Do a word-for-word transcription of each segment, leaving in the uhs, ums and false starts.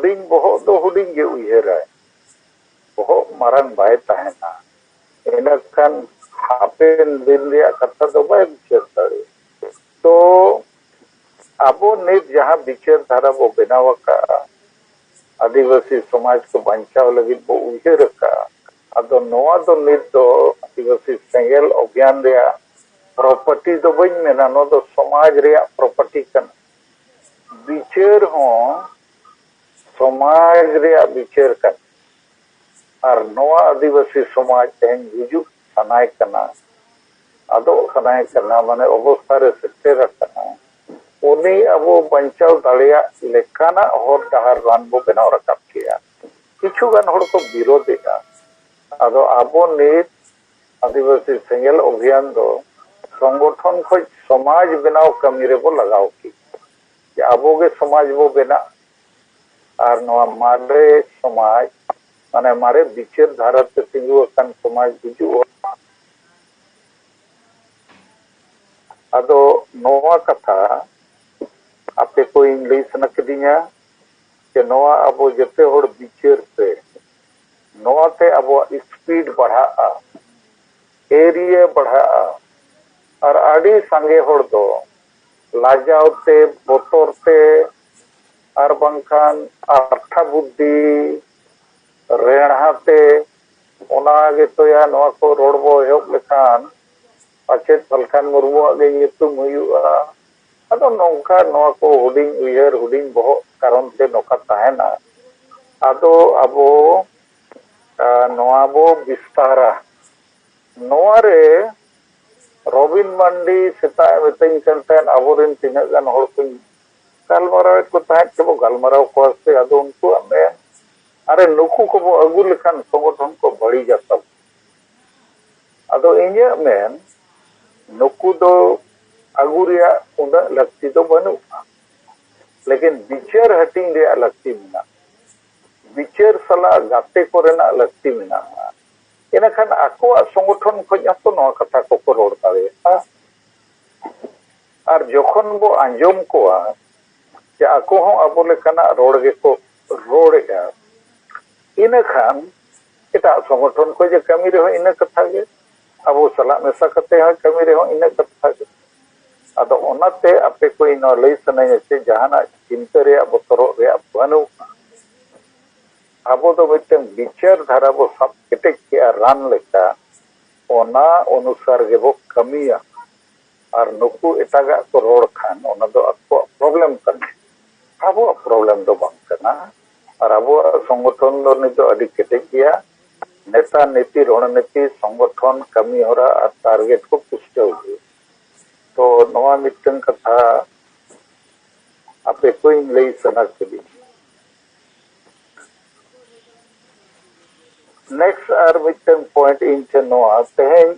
ᱦᱩᱰᱤᱧ ᱵᱚᱦᱚᱜ ᱫᱚ ᱦᱩᱰᱤᱧ ᱜᱮ ᱩᱭᱦᱟᱹᱨᱟᱭ, ᱵᱚᱦᱚᱜ ᱢᱟᱨᱟᱝ ᱵᱟᱭ ᱛᱟᱦᱮᱱᱟ᱾ ᱤᱱᱟᱹᱠᱷᱟᱱ ᱦᱟᱯᱮᱱ ᱫᱤᱱ ᱨᱮᱭᱟᱜ ᱠᱟᱛᱷᱟ ᱫᱚ ᱵᱟᱭ ᱵᱤᱪᱟᱹᱨ ᱫᱟᱲᱮᱭᱟᱜᱼᱟ᱾ ᱛᱚ ᱟᱵᱚ ᱱᱤᱛ ᱡᱟᱦᱟᱸ ᱵᱤᱪᱟᱹᱨ ᱫᱷᱟᱨᱟ ᱵᱚ ᱵᱮᱱᱟᱣ ᱟᱠᱟᱫᱼᱟ, ᱟᱹᱫᱤᱵᱟᱹᱥᱤ ᱥᱚᱢᱟᱡᱽ ᱠᱚ ᱵᱟᱧᱪᱟᱣ ᱞᱟᱹᱜᱤᱫ ᱵᱚ ᱩᱭᱦᱟᱹᱨ ᱟᱠᱟᱫᱼᱟ, ᱟᱫᱚ ᱱᱚᱣᱟ ᱫᱚ ᱱᱤᱛ ᱫᱚ ᱟᱹᱫᱤᱵᱟᱹᱥᱤ ᱥᱮᱸᱜᱮᱞ ᱚᱵᱷᱤᱭᱟᱱ ᱨᱮᱭᱟᱜ ᱯᱨᱚᱯᱟᱨᱴᱤ ᱫᱚ ᱵᱟᱹᱧ ᱢᱮᱱᱟ, ᱱᱚᱣᱟ ᱫᱚ ᱥᱚᱢᱟᱡᱽ ᱨᱮᱭᱟᱜ ᱯᱨᱚᱯᱟᱨᱴᱤ ᱠᱟᱱᱟ᱾ ᱵᱤᱪᱟᱹᱨ ᱦᱚᱸ ᱥᱚᱢᱟᱡᱽ ᱨᱮᱭᱟᱜ ᱵᱤᱪᱟᱹᱨ ᱠᱟᱱᱟ᱾ ᱟᱨ ᱱᱚᱣᱟ ᱟᱹᱫᱤᱵᱟᱹᱥᱤ ᱥᱚᱢᱟᱡᱽ ᱛᱮᱦᱮᱧ ᱜᱩᱡᱩᱜ ᱥᱟᱱᱟᱭ ᱠᱟᱱᱟ, ᱟᱫᱚᱜ ᱥᱟᱱᱟᱭ ᱠᱟᱱᱟ, ᱢᱟᱱᱮ ᱚᱵᱚᱥᱛᱷᱟ ᱨᱮ ᱥᱮᱴᱮᱨ ᱟᱠᱟᱱᱟ, ᱩᱱᱤ ᱟᱵᱚ ᱵᱟᱧᱪᱟᱣ ᱫᱟᱲᱮᱭᱟᱜ ᱞᱮᱠᱟᱱᱟᱜ ᱦᱚᱨ ᱰᱟᱦᱟᱨ ᱨᱟᱱ ᱵᱚ ᱵᱮᱱᱟᱣ ᱨᱟᱠᱟᱵ ᱠᱮᱭᱟ᱾ ᱠᱤᱪᱷᱩ ᱜᱟᱱ ᱦᱚᱲ ᱠᱚ ᱵᱤᱨᱳᱫᱮᱜᱼᱟ᱾ ᱟᱫᱚ ᱟᱵᱚ ᱱᱤᱛ ᱟᱹᱫᱤᱵᱟᱹᱥᱤ ᱥᱮᱸᱜᱮᱞ ᱚᱵᱷᱤᱭᱟᱱ ᱫᱚ ᱥᱚᱝᱜᱚᱴᱷᱚᱱ ᱠᱷᱚᱱ ᱥᱚᱢᱟᱡᱽ ᱵᱮᱱᱟᱣ ᱠᱟᱹᱢᱤ ᱨᱮᱵᱚ ᱞᱟᱜᱟᱣ ᱠᱮᱫ, ᱡᱮ ᱟᱵᱚ ᱜᱮ ᱥᱚᱢᱟᱡᱽ ᱵᱚ ᱵᱮᱱᱟᱜ᱾ ᱟᱨ ᱱᱚᱣᱟ ᱢᱟᱨᱮ ᱥᱚᱢᱟᱡᱽ, ᱢᱟᱱᱮ ᱢᱟᱨᱮ ᱵᱤᱪᱟᱹᱨ ᱫᱷᱟᱨᱟ ᱛᱮ ᱛᱤᱸᱜᱩ ᱟᱠᱟᱱ ᱥᱚᱢᱟᱡᱽ ᱜᱩᱡᱩᱜ ᱦᱚᱨ᱾ ᱟᱫᱚ ᱱᱚᱣᱟ ᱠᱟᱛᱷᱟ ᱟᱯᱮ ᱠᱚᱧ ᱞᱟᱹᱭ ᱥᱟᱱᱟ ᱠᱤᱫᱤᱧᱟ, ᱡᱮ ᱱᱚᱣᱟ ᱟᱵᱚ ᱡᱚᱛᱚ ᱦᱚᱲ ᱵᱤᱪᱟᱹᱨ ᱯᱮ, ᱱᱚᱣᱟᱛᱮ ᱟᱵᱚᱣᱟᱜ ᱥᱯᱤᱰ ᱵᱟᱲᱦᱟᱜᱼᱟ, ᱮᱨᱤᱭᱟ ᱵᱟᱲᱦᱟᱜᱼᱟ᱾ ᱟᱨ ᱟᱹᱰᱤ ᱥᱟᱸᱜᱮ ᱦᱚᱲ ᱫᱚ ᱞᱟᱡᱟᱣ ᱛᱮ, ᱵᱚᱛᱚᱨ ᱛᱮ, ᱟᱨ ᱵᱟᱝᱠᱷᱟᱱ ᱟᱴᱷᱟ ᱵᱩᱫᱽᱫᱷᱤ, ᱨᱮᱬᱦᱟ ᱛᱮ, ᱚᱱᱟ ᱜᱮᱛᱚᱭᱟ ᱱᱚᱣᱟ ᱠᱚ ᱨᱚᱲ ᱵᱚ ᱮᱦᱚᱵ ᱞᱮᱠᱷᱟᱱ ᱯᱟᱪᱮᱫ ᱥᱟᱞᱠᱷᱟᱱ ᱢᱩᱨᱢᱩᱣᱟᱜ ᱜᱮ ᱧᱩᱛᱩᱢ ᱦᱩᱭᱩᱜᱼᱟ᱾ ᱟᱫᱚ ᱱᱚᱝᱠᱟ ᱱᱚᱣᱟ ᱠᱚ ᱦᱩᱰᱤᱧ ᱩᱭᱦᱟᱹᱨ, ᱦᱩᱰᱤᱧ ᱵᱚᱦᱚᱜ ᱠᱟᱨᱚᱱ ᱛᱮ ᱱᱚᱝᱠᱟ ᱛᱟᱦᱮᱱᱟ᱾ ᱟᱫᱚ ᱟᱵᱚ, ᱟ, ᱱᱚᱣᱟ ᱵᱚ ᱵᱤᱥᱛᱟᱨᱟ᱾ ᱱᱚᱣᱟ ᱨᱮ ᱨᱚᱵᱤᱱ ᱢᱟᱱᱰᱤ ᱥᱮᱛᱟᱜ ᱮ ᱢᱤᱛᱟᱹᱧ ᱠᱟᱱ ᱛᱟᱦᱮᱸᱫ, ᱟᱵᱚᱨᱮᱱ ᱛᱤᱱᱟᱹᱜ ᱜᱟᱱ ᱦᱚᱲ ᱠᱚᱧ ᱜᱟᱞᱢᱟᱨᱟᱣᱮᱫ ᱠᱚ ᱛᱟᱦᱮᱸᱫ, ᱪᱚ ᱵᱚ ᱜᱟᱞᱢᱟᱨᱟᱣ ᱠᱚᱣᱟ ᱥᱮ, ᱟᱫᱚ ᱩᱱᱠᱩᱣᱟᱜ ᱢᱮᱱ, ᱟᱨᱮ ᱱᱩᱠᱩ ᱠᱚᱵᱚ ᱟᱹᱜᱩ ᱞᱮᱠᱷᱟᱱ ᱥᱚᱝᱜᱚᱴᱷᱚᱱ ᱠᱚ ᱵᱟᱹᱲᱤᱡᱟ ᱛᱟᱵᱚ᱾ ᱟᱫᱚ ᱤᱧᱟᱹᱜ ᱢᱮᱱ, ᱱᱩᱠᱩ ᱫᱚ ᱟᱹᱜᱩ ᱨᱮᱭᱟᱜ ᱩᱱᱟᱹᱜ ᱞᱟᱹᱠᱛᱤ ᱫᱚ ᱵᱟᱹᱱᱩᱜᱼᱟ, ᱞᱮᱠᱤᱱ ᱵᱤᱪᱟᱹᱨ ᱦᱟᱹᱴᱤᱧ ᱨᱮᱭᱟᱜ ᱞᱟᱹᱠᱛᱤ ᱢᱮᱱᱟᱜᱼᱟ, ᱵᱤᱪᱟᱹᱨ ᱥᱟᱞᱟᱜ ᱜᱟᱛᱮ ᱠᱚᱨᱮᱱᱟᱜ ᱞᱟᱹᱠᱛᱤ ᱢᱮᱱᱟᱜᱼᱟ᱾ ᱤᱱᱟᱹᱠᱷᱟᱱ ᱟᱠᱚᱣᱟᱜ ᱥᱚᱝᱜᱚᱴᱷᱚᱱ ᱠᱷᱚᱱ ᱦᱚᱸᱛᱚ ᱱᱚᱣᱟ ᱠᱟᱛᱷᱟ ᱠᱚᱠᱚ ᱨᱚᱲ ᱫᱟᱲᱮᱭᱟᱜᱼᱟ᱾ ᱟᱨ ᱡᱚᱠᱷᱚᱱ ᱵᱚ ᱟᱸᱡᱚᱢ ᱠᱚᱣᱟ ᱡᱮ ᱟᱠᱚ ᱦᱚᱸ ᱟᱵᱚ ᱞᱮᱠᱟᱱᱟᱜ ᱨᱚᱲ ᱜᱮᱠᱚ ᱨᱚᱲᱮᱫᱼᱟ, ᱤᱱᱟᱹ ᱠᱷᱟᱱ ᱮᱴᱟᱜ ᱥᱚᱝᱜᱚᱴᱷᱚᱱ ᱠᱚ ᱡᱮ ᱠᱟᱹᱢᱤ ᱨᱮᱦᱚᱸ ᱤᱱᱟᱹ ᱠᱟᱛᱷᱟ ᱜᱮ, ᱟᱵᱚ ᱥᱟᱞᱟᱜ ᱢᱮᱥᱟ ᱠᱟᱛᱮ ᱦᱚᱸ ᱠᱟᱹᱢᱤ ᱨᱮᱦᱚᱸ ᱤᱱᱟᱹ ᱠᱟᱛᱷᱟ ᱜᱮ᱾ ᱟᱫᱚ ᱚᱱᱟᱛᱮ ᱟᱯᱮ ᱠᱚ ᱤᱧ ᱱᱚᱣᱟ ᱞᱟᱹᱭ ᱥᱟᱱᱟᱧᱟ ᱪᱮ ᱡᱟᱦᱟᱱᱟᱜ ᱪᱤᱱᱛᱟᱹ ᱨᱮᱭᱟᱜ ᱵᱚᱛᱚᱨᱚᱜ ᱨᱮᱭᱟᱜ ᱵᱟᱹᱱᱩᱜᱼᱟ᱾ ᱟᱵᱚ ᱫᱚ ᱢᱤᱫᱴᱟᱝ ᱵᱤᱪᱟᱹᱨ ᱫᱷᱟᱨᱟ ᱵᱚ ᱥᱟᱵ ᱠᱮᱴᱮᱡ ᱠᱮᱜᱼᱟ ᱨᱟᱱ ᱞᱮᱠᱟ, ᱚᱱᱟ ᱚᱱᱩᱥᱟᱨ ᱜᱮᱵᱚ ᱠᱟᱹᱢᱤᱭᱟ᱾ ᱟᱨ ᱱᱩᱠᱩ ᱮᱴᱟᱜᱟᱜ ᱠᱚ ᱨᱚᱲ ᱠᱷᱟᱱ ᱚᱱᱟ ᱫᱚ ᱟᱠᱚᱣᱟᱜ ᱯᱨᱚᱵᱞᱮᱢ ᱠᱟᱱᱟ, ᱟᱵᱚᱣᱟᱜ ᱯᱨᱚᱵᱞᱮᱢ ᱫᱚ ᱵᱟᱝ ᱠᱟᱱᱟ᱾ ᱟᱨ ᱟᱵᱚᱣᱟᱜ ᱥᱚᱝᱜᱚᱴᱷᱚᱱ ᱫᱚ ᱱᱤᱛ ᱫᱚ ᱟᱹᱰᱤ ᱠᱮᱴᱮᱡ ᱜᱮᱭᱟ᱾ ᱱᱮᱛᱟ, ᱱᱤᱛᱤ, ᱨᱚᱬᱱᱤᱛᱤ, ᱥᱚᱝᱜᱚᱴᱷᱚᱱ, ᱠᱟᱹᱢᱤ ᱦᱚᱨᱟ ᱟᱨ ᱴᱟᱨᱜᱮᱴ ᱠᱚ ᱯᱩᱥᱴᱟᱹᱣ ᱜᱮᱭᱟ᱾ ᱛᱚ ᱱᱚᱣᱟ ᱢᱤᱫᱴᱟᱝ ᱠᱟᱛᱷᱟ ᱟᱯᱮ ᱠᱚᱧ ᱞᱟᱹᱭ ᱥᱟᱱᱟ ᱠᱮᱫᱤᱧ᱾ ᱱᱮᱠᱥᱴ ᱟᱨ ᱢᱤᱫᱴᱟᱝ ᱯᱚᱭᱮᱱᱴ ᱤᱧ ᱴᱷᱮᱱ ᱱᱚᱣᱟ, ᱛᱮᱦᱮᱧ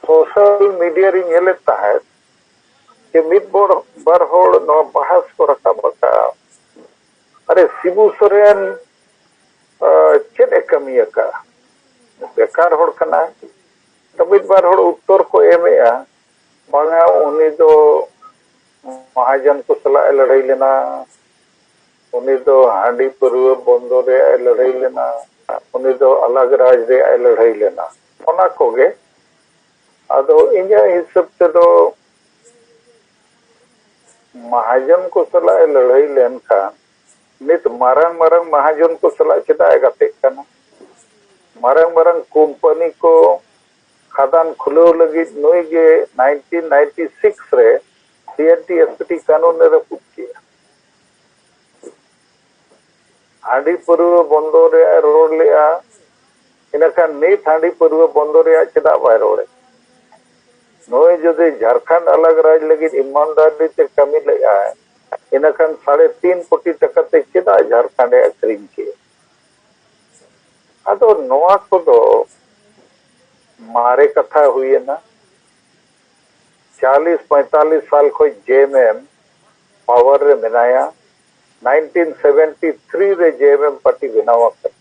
ᱥᱳᱥᱟᱞ ᱢᱤᱰᱤᱭᱟ ᱨᱤᱧ ᱧᱮᱞᱮᱫ ᱛᱟᱦᱮᱸᱫ ᱡᱮ ᱢᱤᱫ ᱵᱚᱲ-, ᱵᱟᱨ ᱦᱚᱲ ᱱᱚᱣᱟ ᱵᱟᱦᱟᱥ ᱠᱚ ᱨᱟᱠᱟᱵ ᱟᱠᱟᱫᱼᱟ, "ᱟᱨᱮ, ᱥᱤᱵᱩ ᱥᱚᱨᱮᱱ ᱟᱸ, ᱪᱮᱫ ᱮ ᱠᱟᱹᱢᱤ ᱟᱠᱟᱫᱼᱟ? ᱵᱮᱠᱟᱨ ᱦᱚᱲ ᱠᱟᱱᱟᱭ?" ᱛᱚ ᱢᱤᱫ ᱵᱟᱨ ᱦᱚᱲ ᱩᱛᱛᱚᱨ ᱠᱚ ᱮᱢᱮᱫᱼᱟ, "ᱵᱟᱝᱟ, ᱩᱱᱤ ᱫᱚ ᱢᱚᱦᱟᱡᱚᱱ ᱠᱚ ᱥᱟᱞᱟᱜ ᱮ ᱞᱟᱹᱲᱦᱟᱹᱭ ᱞᱮᱱᱟ, ᱩᱱᱤ ᱫᱚ ᱦᱟᱺᱰᱤ ᱯᱟᱹᱨᱣᱟᱹ ᱵᱚᱱᱫᱚ ᱨᱮᱭᱟᱜ ᱮ ᱞᱟᱹᱲᱦᱟᱹᱭ ᱞᱮᱱᱟ, ᱩᱱᱤ ᱫᱚ ᱟᱞᱟᱜᱽ ᱨᱟᱡᱽ ᱨᱮᱭᱟᱜ ᱮ ᱞᱟᱹᱲᱦᱟᱹᱭ ᱞᱮᱱᱟ", ᱚᱱᱟ ᱠᱚᱜᱮ᱾ ᱟᱫᱚ ᱤᱧᱟᱹᱜ ᱦᱤᱥᱟᱹᱵ ᱛᱮᱫᱚ ᱢᱟᱦᱟᱡᱚᱱ ᱠᱚ ᱥᱟᱞᱟᱜ ᱮ ᱞᱟᱹᱲᱦᱟᱹᱭ ᱞᱮᱱᱠᱷᱟᱱ ᱱᱤᱛ ᱢᱟᱨᱟᱝ ᱢᱟᱨᱟᱝ ᱢᱟᱦᱟᱡᱚᱱ ᱠᱚ ᱥᱟᱞᱟᱜ ᱪᱮᱫᱟᱜ ᱮ ᱜᱟᱛᱮᱜ ᱠᱟᱱᱟ? ᱢᱟᱨᱟᱝ ᱢᱟᱨᱟᱝ ᱠᱳᱢᱯᱟᱱᱤ ᱠᱚ ᱠᱷᱟᱫᱟᱱ ᱠᱷᱩᱞᱟᱹᱣ ᱞᱟᱹᱜᱤᱫ ᱱᱩᱭ ᱜᱮ ᱱᱟᱭᱤᱱᱴᱤᱱ ᱱᱟᱭᱤᱱᱴᱤ ᱥᱤᱠᱥ ᱨᱮ ᱥᱤ N T S P T ᱠᱟᱹᱱᱩᱱ ᱮ ᱨᱟᱹᱯᱩᱫ ᱠᱮᱜᱼᱟ᱾ ᱦᱟᱺᱰᱤ ᱯᱟᱹᱨᱣᱟᱹ ᱵᱚᱱᱫᱚ ᱨᱮᱭᱟᱜ ᱮ ᱨᱚᱲ ᱞᱮᱜᱼᱟ, ᱤᱱᱟᱹᱠᱷᱟᱱ ᱱᱤᱛ ᱦᱟᱺᱰᱤ ᱯᱟᱹᱨᱣᱟᱹ ᱵᱚᱱᱫᱚ ᱨᱮᱭᱟᱜ ᱪᱮᱫᱟᱜ ᱵᱟᱭ ᱨᱚᱲᱮᱫ? ᱱᱩᱭ ᱡᱩᱫᱤ ᱡᱷᱟᱲᱠᱷᱚᱸᱰ ᱟᱞᱟᱜᱽ ᱨᱟᱡᱽ ᱞᱟᱹᱜᱤᱫ ᱤᱢᱟᱱᱫᱟᱨᱤ ᱛᱮ ᱠᱟᱹᱢᱤ ᱞᱮᱜᱼᱟᱭ, ᱤᱱᱟᱹᱠᱷᱟᱱ ᱥᱟᱲᱮ ᱛᱤᱱ ᱠᱳᱴᱤ ᱴᱟᱠᱟ ᱛᱮ ᱪᱮᱫᱟᱜ ᱡᱷᱟᱲᱠᱷᱚᱸᱰ ᱮ ᱟᱹᱠᱷᱨᱤᱧ ᱠᱮᱜᱼᱟ? ᱟᱫᱚ ᱱᱚᱣᱟ ᱠᱚᱫᱚ ᱢᱟᱨᱮ ᱠᱟᱛᱷᱟ ᱦᱩᱭᱮᱱᱟ᱾ ᱪᱟᱞᱤᱥ ᱯᱚᱸᱭᱛᱟᱞᱤᱥ ᱥᱟᱞ ᱠᱷᱚᱱ ᱡᱮ ᱮᱢ ᱮᱢ ᱯᱟᱣᱟᱨ ᱨᱮ ᱢᱮᱱᱟᱭᱟ᱾ ᱱᱟᱭᱤᱱᱴᱤᱱ ᱥᱮᱵᱷᱮᱱᱴᱤ ᱛᱷᱨᱤ ᱨᱮ ᱡᱮ ᱮᱢ ᱮᱢ ᱯᱟᱨᱴᱤ ᱵᱮᱱᱟᱣ ᱟᱠᱟᱱᱟ᱾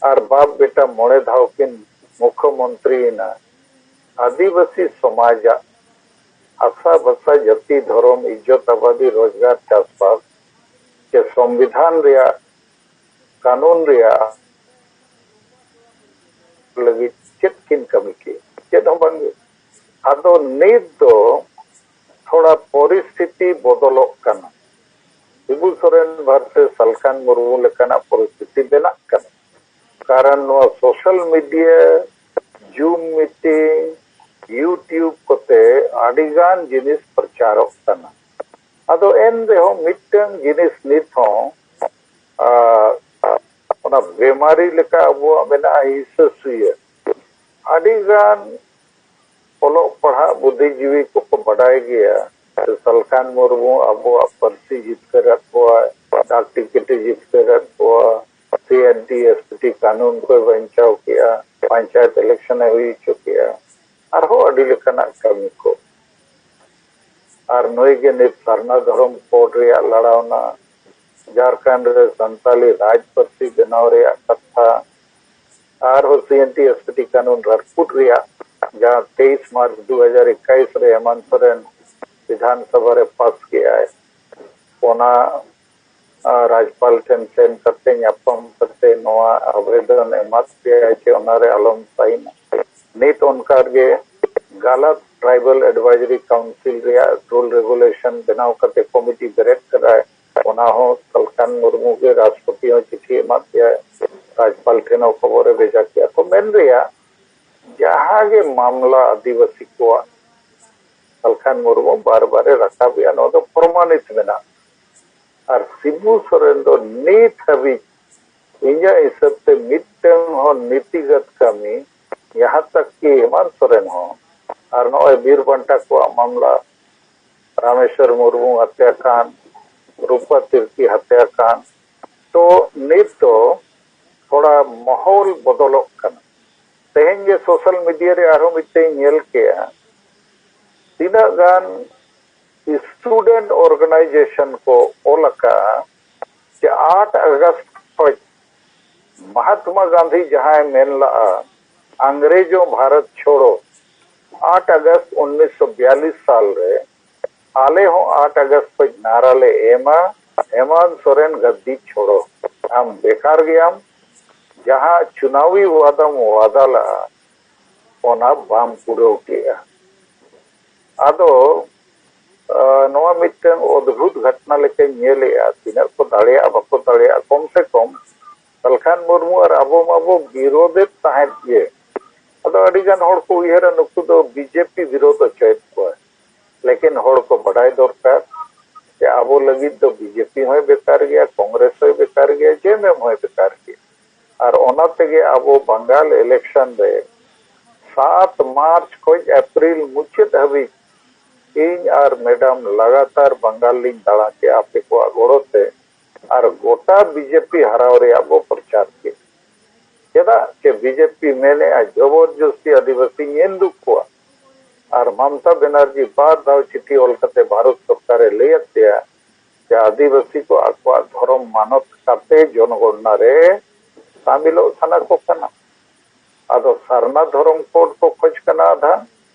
ᱟᱨ ᱵᱟᱯ ᱵᱮᱴᱟ ᱢᱚᱬᱮ ᱫᱷᱟᱣ ᱠᱤᱱ ᱢᱩᱠᱷᱚᱢᱚᱱᱛᱨᱤᱭᱮᱱᱟ᱾ ᱟᱹᱫᱤᱵᱟᱹᱥᱤ ᱥᱚᱢᱟᱡᱟᱜ ᱟᱥᱟ ᱵᱷᱟᱥᱟ, ᱡᱟᱹᱛᱤ, ᱫᱷᱚᱨᱚᱢ, ᱤᱡᱽᱡᱚᱛ ᱟᱵᱟᱫᱤ, ᱨᱳᱡᱽᱜᱟᱨ, ᱪᱟᱥᱵᱟᱥ ᱪᱮ ᱥᱚᱝᱵᱤᱫᱷᱟᱱ ᱨᱮᱭᱟᱜ, ᱠᱟᱹᱱᱩᱱ ᱨᱮᱭᱟᱜ ᱞᱟᱹᱜᱤᱫ ᱪᱮᱫ ᱠᱤᱱ ᱠᱟᱹᱢᱤ ᱠᱮᱫ? ᱪᱮᱫ ᱦᱚᱸ ᱵᱟᱝᱜᱮ᱾ ᱟᱫᱚ ᱱᱤᱛ ᱫᱚ ᱛᱷᱚᱲᱟ ᱯᱚᱨᱤᱥᱛᱷᱤᱛᱤ ᱵᱚᱫᱚᱞᱚᱜ ᱠᱟᱱᱟ᱾ ᱥᱤᱵᱩ ᱥᱚᱨᱮᱱ ᱵᱷᱟᱨᱥᱮᱥ ᱥᱟᱞᱠᱷᱟᱱ ᱢᱩᱨᱢᱩ ᱞᱮᱠᱟᱱᱟᱜ ᱯᱚᱨᱤᱥᱛᱷᱤᱛᱤ ᱵᱮᱱᱟᱜ ᱠᱟᱱᱟ᱾ ᱠᱟᱨᱚᱱ ᱱᱚᱣᱟ social media, Zoom meeting, YouTube ᱠᱚᱛᱮ ᱟᱹᱰᱤᱜᱟᱱ ᱡᱤᱱᱤᱥ ᱯᱨᱚᱪᱟᱨᱚᱜ ᱠᱟᱱᱟ᱾ ᱟᱫᱚ ᱮᱱ ᱨᱮᱦᱚᱸ ᱢᱤᱫᱴᱟᱝ ᱡᱤᱱᱤᱥ ᱱᱤᱛ ᱦᱚᱸ, ᱟᱨ ᱚᱱᱟ ᱵᱮᱢᱟᱨᱤ ᱞᱮᱠᱟ ᱟᱵᱚᱣᱟᱜ ᱢᱮᱱᱟᱜᱼᱟ ᱦᱤᱥᱟᱹ ᱥᱩᱭᱟᱹ᱾ ᱟᱹᱰᱤᱜᱟᱱ ᱚᱞᱚᱜ ᱯᱟᱲᱦᱟᱜ ᱵᱩᱫᱽᱫᱷᱤᱡᱤᱵᱤ ᱠᱚᱠᱚ ᱵᱟᱰᱟᱭ ᱜᱮᱭᱟ᱾ ᱥᱟᱞᱠᱷᱟᱱ ᱢᱩᱨᱢᱩ ᱟᱵᱚᱣᱟᱜ ᱯᱟᱹᱨᱥᱤ ᱡᱤᱛᱠᱟᱹᱨᱟᱫ ᱵᱚᱣᱟᱭ, ᱰᱟᱠ ᱴᱤᱠᱤᱴ ᱮ ᱡᱤᱛᱠᱟᱹᱨᱟᱫ ᱵᱚᱣᱟ, ᱥᱤ ᱮᱱ ᱴᱤ ᱮᱥ ᱴᱤ ᱠᱟᱹᱱᱩᱱ ᱠᱚᱭ ᱵᱟᱧᱪᱟᱣ ᱠᱮᱜᱼᱟ, ᱯᱚᱧᱪᱟᱭᱮᱛ election ᱮ ᱦᱩᱭ ᱦᱚᱪᱚ ᱠᱮᱜᱼᱟ, ᱟᱨᱦᱚᱸ ᱟᱹᱰᱤ ᱞᱮᱠᱟᱱᱟᱜ ᱠᱟᱹᱢᱤ ᱠᱚ᱾ ᱟᱨ ᱱᱩᱭ ᱜᱮ ᱱᱤᱛ ᱥᱟᱨᱱᱟ ᱫᱷᱚᱨᱚᱢ code ᱨᱮᱭᱟᱜ ᱞᱟᱲᱟᱣᱱᱟ, ᱡᱷᱟᱨᱠᱷᱚᱸᱰ ᱨᱮ ᱥᱟᱱᱛᱟᱞᱤ ᱨᱟᱡᱽ ᱯᱟᱹᱨᱥᱤ ᱵᱮᱱᱟᱣ ᱨᱮᱭᱟᱜ ᱠᱟᱛᱷᱟ, ᱟᱨᱦᱚᱸ ᱥᱤ ᱮᱱ ᱴᱤ ᱮᱥ ᱴᱤ ᱠᱟᱹᱱᱩᱱ ᱨᱟᱹᱯᱩᱫ ᱨᱮᱭᱟᱜ, ᱡᱟᱦᱟᱸ ᱛᱮᱭᱤᱥ ᱢᱟᱨᱪ ᱫᱩ ᱦᱟᱡᱟᱨ ᱮᱠᱟᱭᱤᱥ ᱨᱮ ᱦᱮᱢᱟᱱᱛ ᱥᱚᱨᱮᱱ ᱵᱤᱫᱷᱟᱱ ᱥᱚᱵᱷᱟ ᱨᱮ ᱯᱟᱥ ᱠᱮᱜᱼᱟᱭ, ᱚᱱᱟ, ᱟ, ᱨᱟᱡᱽᱯᱟᱞ ᱴᱷᱮᱱ ᱥᱮᱱ ᱠᱟᱛᱮ, ᱧᱟᱯᱟᱢ ᱠᱟᱛᱮ ᱱᱚᱣᱟ ᱟᱵᱮᱫᱚᱱ ᱮᱢᱟᱫ ᱯᱮᱭᱟᱭ ᱡᱮ ᱚᱱᱟᱨᱮ ᱟᱞᱚᱢ ᱥᱟᱭᱤᱱᱟ᱾ ᱱᱤᱛ ᱚᱱᱠᱟ ᱜᱮ ᱜᱟᱞᱟᱛ Tribal Advisory Council ᱨᱮᱭᱟᱜ rule regulation ᱵᱮᱱᱟᱣ ᱠᱟᱛᱮ ᱠᱚᱢᱤᱴᱤ ᱵᱮᱨᱮᱫ ᱠᱟᱫᱟᱭ, ᱚᱱᱟ ᱦᱚᱸ ᱥᱟᱞᱠᱷᱟᱱ ᱢᱩᱨᱢᱩ ᱜᱮ ᱨᱟᱥᱴᱨᱚᱯᱚᱛᱤ ᱦᱚᱸ ᱪᱤᱴᱷᱤ ᱮᱢᱟᱫ ᱯᱮᱭᱟᱭ, ᱨᱟᱡᱽᱯᱟᱞ ᱴᱷᱮᱱ ᱦᱚᱸ ᱠᱷᱚᱵᱚᱨᱮ ᱵᱷᱮᱡᱟ ᱠᱮᱜᱼᱟ᱾ ᱛᱚ ᱢᱮᱱ ᱨᱮᱭᱟᱜ ᱡᱟᱦᱟᱸ ᱜᱮ ᱢᱟᱢᱞᱟ ᱟᱹᱫᱤᱵᱟᱹᱥᱤ ᱠᱚᱣᱟᱜ ᱥᱟᱞᱠᱷᱟᱱ ᱢᱩᱨᱢᱩ ᱵᱟᱨ ᱵᱟᱨᱮ ᱨᱟᱠᱟᱵᱮᱜᱼᱟ, ᱱᱚᱣᱟ ᱫᱚ ᱯᱨᱚᱢᱟᱱᱤᱛ ᱢᱮᱱᱟᱜᱼᱟ᱾ ᱟᱨ ᱥᱤᱵᱩ ᱥᱚᱨᱮᱱ ᱫᱚ ᱱᱤᱛ ᱦᱟᱹᱵᱤᱡ ᱤᱧᱟᱹᱜ ᱦᱤᱥᱟᱹᱵ ᱛᱮ ᱢᱤᱫᱴᱟᱝ ᱦᱚᱸ ᱱᱤᱛᱤᱜᱚᱛ ᱠᱟᱹᱢᱤ, ᱡᱟᱦᱟᱸ ᱛᱟᱠ ᱠᱤ ᱦᱮᱢᱟᱱᱛ ᱥᱚᱨᱮᱱ ᱦᱚᱸ ᱟᱨ ᱱᱚᱜᱼᱚᱭ ᱵᱤᱨ ᱵᱟᱱᱴᱟ ᱠᱚᱣᱟᱜ ᱢᱟᱢᱞᱟ, ᱨᱟᱢᱮᱥᱣᱚᱨ ᱢᱩᱨᱢᱩ ᱦᱟᱛᱭᱟᱠᱟᱱᱰ, ᱨᱩᱯᱟ ᱛᱤᱨᱠᱤ ᱦᱟᱛᱭᱟᱠᱟᱱᱰ, ᱛᱚ ᱱᱤᱛ ᱫᱚ ᱛᱷᱚᱲᱟ ᱢᱟᱦᱚᱞ ᱵᱚᱫᱚᱞᱚᱜ ᱠᱟᱱᱟ᱾ ᱛᱮᱦᱮᱧ ᱜᱮ social media ᱨᱮ ᱟᱨᱦᱚᱸ ᱢᱤᱫᱴᱮᱱ ᱧᱮᱞ ᱠᱮᱜᱼᱟ, ᱛᱤᱱᱟᱹᱜ ᱜᱟᱱ student organization ᱠᱚ ᱚᱞ ᱟᱠᱟᱫᱼᱟ ᱡᱮ ᱟᱴ ᱟᱜᱚᱥᱴ ᱠᱷᱚᱱ ᱢᱚᱦᱟᱛᱢᱟ ᱜᱟᱱᱫᱷᱤ ᱡᱟᱦᱟᱸᱭ ᱢᱮᱱ ᱞᱟᱜᱼᱟ, ᱟᱝᱨᱮᱡᱚ ᱵᱷᱟᱨᱚᱛ ᱪᱷᱳᱲᱚ, ᱟᱴ ᱟᱜᱚᱥᱴ ᱩᱱᱤᱥᱥᱚ ᱵᱤᱭᱟᱞᱤᱥ ᱥᱟᱞ ᱨᱮ ᱟᱞᱮ ᱦᱚᱸ ᱟᱴ ᱟᱜᱚᱥᱴ ᱠᱷᱚᱱ ᱱᱟᱨᱟ ᱞᱮ ᱮᱢᱟ, ᱦᱮᱢᱟᱱᱛ ᱥᱚᱨᱮᱱ ᱜᱟᱫᱽᱫᱤ ᱪᱷᱚᱲᱚ, ᱟᱢ ᱵᱮᱠᱟᱨ ᱜᱮᱭᱟᱢ, ᱡᱟᱦᱟᱸ ᱪᱩᱱᱟᱣᱤ ᱣᱟᱫᱟᱢ ᱣᱟᱫᱟ ᱞᱟᱜᱼᱟ, ᱚᱱᱟ ᱵᱟᱢ ᱯᱩᱨᱟᱹᱣ ᱠᱮᱜᱼᱟ᱾ ᱟᱫᱚ ᱱᱚᱣᱟ ᱢᱤᱫᱴᱟᱝ ᱚᱫᱽᱵᱷᱩᱛ ᱜᱷᱚᱴᱱᱟ ᱞᱮᱠᱟᱧ ᱧᱮᱞᱮᱜᱼᱟ᱾ ᱛᱤᱱᱟᱹᱜ ᱠᱚ ᱫᱟᱲᱮᱭᱟᱜᱼᱟ ᱵᱟᱠᱚ ᱫᱟᱲᱮᱭᱟᱜᱼᱟ, ᱠᱚᱢ ᱥᱮ ᱠᱚᱢ ᱥᱟᱞᱠᱷᱟᱱ ᱢᱩᱨᱢᱩ ᱟᱨ ᱟᱵᱚ ᱢᱟᱵᱚ ᱵᱤᱨᱳᱫᱮᱫ ᱛᱟᱦᱮᱸᱫ ᱜᱮ᱾ ᱟᱫᱚ ᱟᱹᱰᱤ ᱜᱟᱱ ᱦᱚᱲ ᱠᱚ ᱩᱭᱦᱟᱹᱨᱟ, ᱱᱩᱠᱩ ᱫᱚ ᱵᱤᱡᱮᱯᱤ ᱵᱤᱨᱳᱫ ᱦᱚᱪᱚᱭᱮᱫ ᱠᱚᱣᱟ᱾ ᱞᱮᱠᱤᱱ ᱦᱚᱲ ᱠᱚ ᱵᱟᱰᱟᱭ ᱫᱚᱨᱠᱟᱨ ᱡᱮ ᱟᱵᱚ ᱞᱟᱹᱜᱤᱫ ᱫᱚ ᱵᱤᱡᱮᱯᱤ ᱦᱚᱸᱭ ᱵᱮᱠᱟᱨ ᱜᱮᱭᱟ, ᱠᱚᱝᱜᱨᱮᱥ ᱦᱚᱸᱭ ᱵᱮᱠᱟᱨ ᱜᱮᱭᱟ, ᱡᱮᱮᱢᱮᱢ ᱦᱚᱸᱭ ᱵᱮᱠᱟᱨ ᱜᱮᱭᱟ᱾ ᱟᱨ ᱚᱱᱟ ᱛᱮᱜᱮ ᱟᱵᱚ ᱵᱟᱝᱜᱟᱞ ᱤᱞᱮᱠᱥᱚᱱ ᱨᱮ ᱥᱟᱛ ᱢᱟᱨᱪ ᱠᱷᱚᱱ ᱮᱯᱨᱤᱞ ᱢᱩᱪᱟᱹᱫ ᱦᱟᱹᱵᱤᱡ ᱤᱧ ᱟᱨ ᱢᱮᱰᱟᱢ ᱞᱟᱜᱟᱛᱟᱨ ᱵᱟᱝᱜᱟᱞ ᱞᱤᱧ ᱫᱟᱬᱟ ᱠᱮᱜᱼᱟ ᱟᱯᱮ ᱠᱚᱣᱟᱜ ᱜᱚᱲᱚ ᱛᱮ᱾ ᱟᱨ ᱜᱚᱴᱟ ᱵᱤᱡᱮᱯᱤ ᱦᱟᱨᱟᱣ ᱨᱮᱭᱟᱜ ᱵᱚ ᱯᱨᱚᱪᱟᱨ ᱠᱮᱫ᱾ ᱪᱮᱫᱟᱜ ᱪᱮ ᱵᱤᱡᱮᱯᱤ ᱢᱮᱱᱮᱜᱼᱟ ᱡᱚᱵᱚᱨᱡᱚᱥᱛᱤ ᱟᱹᱫᱤᱵᱟᱹᱥᱤ ᱧᱮᱞ ᱫᱩᱜ ᱠᱚᱣᱟ᱾ ᱟᱨ ᱢᱚᱢᱛᱟ ᱵᱮᱱᱟᱨᱡᱤ ᱵᱟᱨ ᱫᱷᱟᱣ ᱪᱤᱴᱷᱤ ᱚᱞ ᱠᱟᱛᱮ ᱵᱷᱟᱨᱚᱛ ᱥᱚᱨᱠᱟᱨᱮ ᱞᱟᱹᱭ ᱟᱫ ᱯᱮᱭᱟ ᱡᱮ ᱟᱹᱫᱤᱵᱟᱹᱥᱤ ᱠᱚ ᱟᱠᱚᱣᱟᱜ ᱫᱷᱚᱨᱚᱢ ᱢᱟᱱᱚᱛ ᱠᱟᱛᱮ ᱡᱚᱱᱜᱚᱬᱱᱟ ᱨᱮ ᱥᱟᱢᱤᱞᱚᱜ ᱥᱟᱱᱟ ᱠᱚ ᱠᱟᱱᱟ᱾ ᱟᱫᱚ ᱥᱟᱨᱱᱟ ᱫᱷᱚᱨᱚᱢ ᱠᱳᱰ ᱠᱚ ᱠᱷᱚᱡᱽ ᱠᱟᱱᱟ ᱟᱫᱷᱟᱱ,